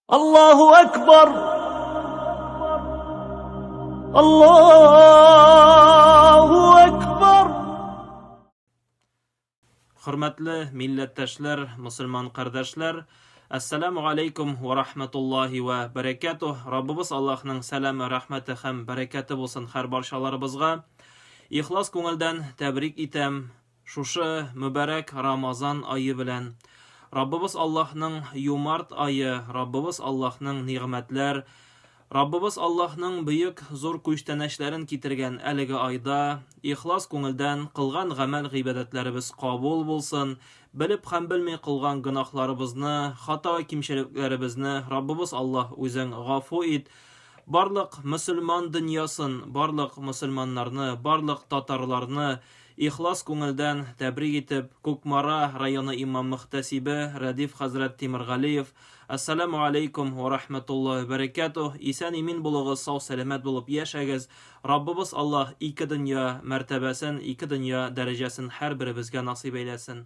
Аллаһу әкбар! Аллаһу әкбар! Хөрмәтле милләттәшләр, мөселман кардәшләр, Әссәламу алейкум ва рахматуллаһи ва бәрәкәтуһ. Раббыбыз Аллаһның сәламе, рәхмәте һәм бәрәкәте булсын һәр барчаларыбызга. Ихлас күңелдән тәбрик итәм Шушы мөбарәк Рамазан ае белән, Раббыбыз Аллаһның юмарт ае, Раббыбыз Аллаһның нигъмәтләр, Раббыбыз Аллаһның бөек зур күчтәнәчләрен китергән әлеге айда ихлас күңелдән кылган гамәл-гыйбадәтләребез кабул булсын, белеп һәм белми кылган гөнаһларыбызны, хата-кимчелекләребезне Раббыбыз Аллаһ үзең гафу ит, барлык мөселман дөньясын, барлык мөселманнарны, барлык татарларны Ихлас күңелдән тәбрик итеп, Кукмара районы имам-мөхтәсибе Рәдиф хәзрәт Тимергалиев, Әссәламү аләйкүм вә рахмәтуллаһи вә бәрәкәтүһ, исән-имин булыгыз, сау-сәламәт булып яшәгез, Раббыбыз Аллаһ ике дөнья мәртәбәсен, ике дөнья дәрәҗәсен һәрберебезгә насыйп әйләсен.